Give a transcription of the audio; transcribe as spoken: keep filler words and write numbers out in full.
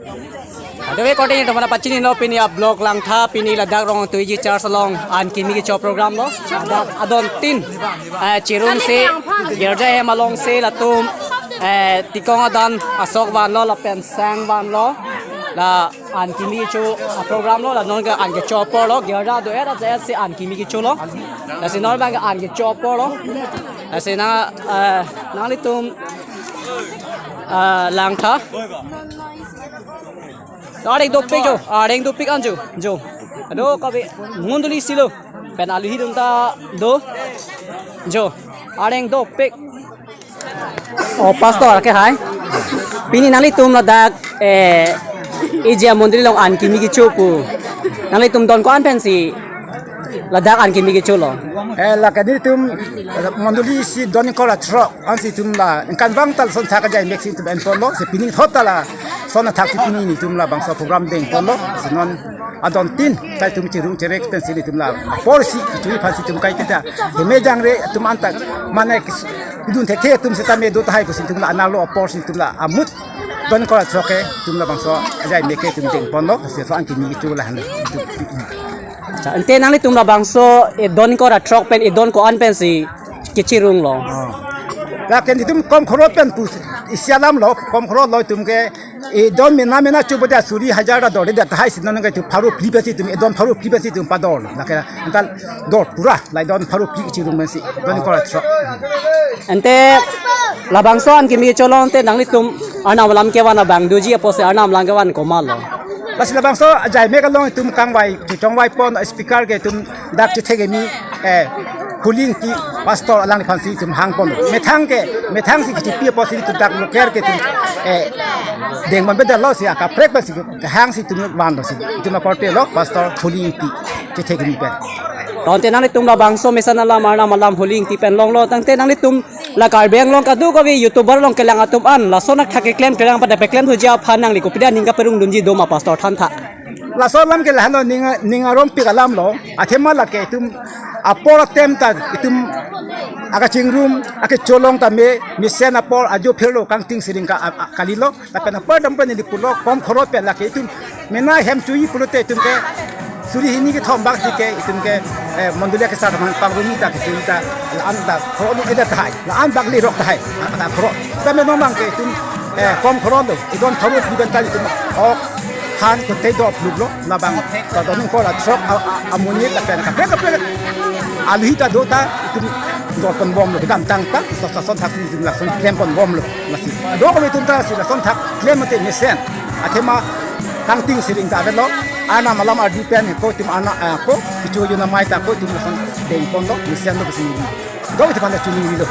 Ado e korte nelitum aphan pachinilo, pini a-block Langtha, pini ladak Rongtuiji Church along an kimi kecho program lo. Ladak adon tin, eh, chirungsi girja hem alongsi latum, eh, tikong adan asok vanlo lapen sang vanlo. La an kimi kecho a-program lo, la non ke an kecho apor lo, girja do-et aja si an kimi kecho lo. Lasi non abang ke an kecho apor lo. Lasi na, eh, nanglitum, eh, Langtha. Areng dopik jo, areng dopik an jo, jo. Ado kabe mondoli si lo. Pen aluhi atum ta do. Jo, areng dopik. Oh, Pastor, ke hai. Pini nanglitum ladak, eh, iji amondoli along an kimi kecho pu. Nanglitum don ko-an pensi ladak an kimi kecho lo? Eh, lake nelitum mondoli isi don ingkoi ra throk ansi itum la ningkan vang ta lason athak ajai mek si itum en ponlo, si pini thot ta lason athak si pini nelitum labangso program deng ponlo, si non adon tin ta itum chirung chirek pensi nelitum la apor si kecho aphan si itum kai kita. Heme jangre atum anta mane kis-, kidun thekthe atum seta me do tahai pusi itum la anerlo apor si itum la amut don ingkoi ra throk ke itum labangso ajai mek ke itum deng ponlo, si laso an kimi kecho lahenlo. Cha, ante nanglitum labangso edon ingkoi ra throk pen edon ko-an pensi kechirung lo? Oh. Lake nelitum Komkhorot pen pu isi alam lo, Komkhorot lo itum ke edon mena mena chobodi suri hajar ta dor-edet tahai si non ke itum pharo phli pensi itum edon pharo phli pensi itum pador lo. Lake antal dor pura la edon pharo phli chirung pensi don ingkoi ra throk. Ante labangso an kimi kecho along ante nanglitum Arnam alam kevan abang doji apotsi Arnam alam kevan komat lo? Lasi labangso ajai mek along itum kangvai, chechongvai pon speaker ke itum dak chethek kimi, eh, Holi Ingti Pastor alangliphan si itum hang ponlo. Methang ke, methang si kechipi apotsi itum dak local ke itum, eh, deng ponbedetlo si akaprek pensi kehang si itum vanlo si. Itum akorte lo Pastor Holi Ingti chethek kimi pen. Tangte nanglitum labangso mesen alam Arnam alam Holi Ingti pen longlo. Tangte nanglitum la Karbi Anglong kadokave YouTuber along kelang atum an lason athak keklem kelang pada peklem thuji aphan nangli kopi aning kaperung dunji do ma Pastor thantha? Laso alam ke lahenlo, ning, ning arompik alam lo. Athema lake itum apor atem ta itum akachingrum, akecholong ta me, mesen apor ajo phirlo kangting siring ka, a, a, kalilo. Lapen apor dam pen neli pulo Komkhorot pen lake itum mena hem chui pulote itum ke suri hini kethom bak si ke itum ke, eh, mondoli kesar teman pangrumi ta kechui ta la-an ta khoro-edet tahai, la-an bak lerok tahai, la-an ta khoro. Tame non abang ke itum, eh, Komkhorot lo, edon pharo phli pen ta itum ok han kote do aplup lo, labang ta don ingkoi ra throk a, a, amonit lapen kaprek kaprek aluhi ta do ta itum dor ponbomlo, kedamtang ta, sa, sa, lason athak si itum lason klem ponbomlo. Lasi dokave itum ta si lason athak klem mate mesen. Athema kangting siring ta avelo. Arnam alam ardi pen ko itum ana, ah, ko kecho ajun amei ta ko itum lason deng ponlo, mesen lo pusi neli do itum aphan ta chinilo.